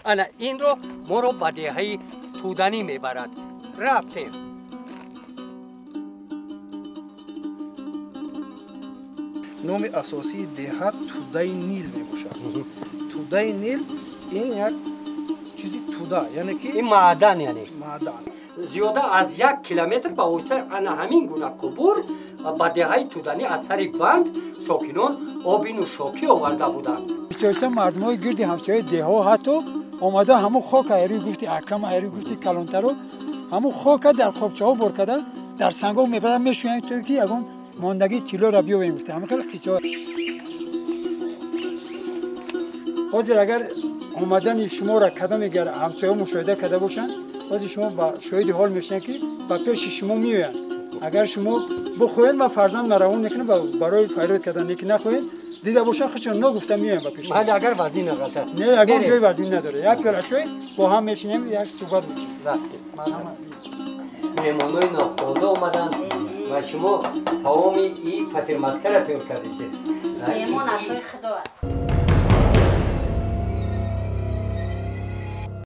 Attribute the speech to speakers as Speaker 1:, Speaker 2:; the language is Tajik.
Speaker 1: Ана инро моро ба деҳаи Туданӣ мебарад. Рафтем.
Speaker 2: Номи асосии деҳа Тудаи Нил мебошад. Тудаи Нил ин як чизи туда, яъне ки
Speaker 1: ин маъдан, яъне
Speaker 2: маъдан.
Speaker 1: Зиёда аз 1 километр ба воситаи ана ҳамин гуна қубур ба деҳаи Туданӣ аз сари банд сокинон оби нӯшокӣ оварда буданд.
Speaker 3: Бисёриста мардумои гирди ҳамсояи деҳҳо ҳатто омада, ҳамун хока айрӯи гуфти акам, айрӯи гуфти калонтаро, ҳамун хока дар қобчаҳо бор карда, дар сангоқ мебаранд, мешӯянд, то ки ягон мондагии тиллоро биёвем гуфта. Ҳамин хел қиссаҳо. Ҳозир агар омадани шуморо кадоме гар ҳамсояҳо мушоҳида карда бошанд, ҳозир шумо ба шоҳиди ҳол мешавед, ки ба пеши шумо меоянд. Агар шумо бихоҳед, ма фарзанд равон мекунам барои фарёд кардан, лекин нахоҳед, дида бошанд, худшон ногуфта меоянд ба пеши.
Speaker 1: Майли, агар вазнин нағалта.
Speaker 3: Не, ягон ҷои вазнин надорад. Як пиёла чой бо ҳам мешинем, як суҳбат мекунем.
Speaker 1: Рафтем. Меҳмонои нохонда омаданд ва шумо таоми и фатирмазкара тайёр кардисед.
Speaker 4: Меҳмон атои худо.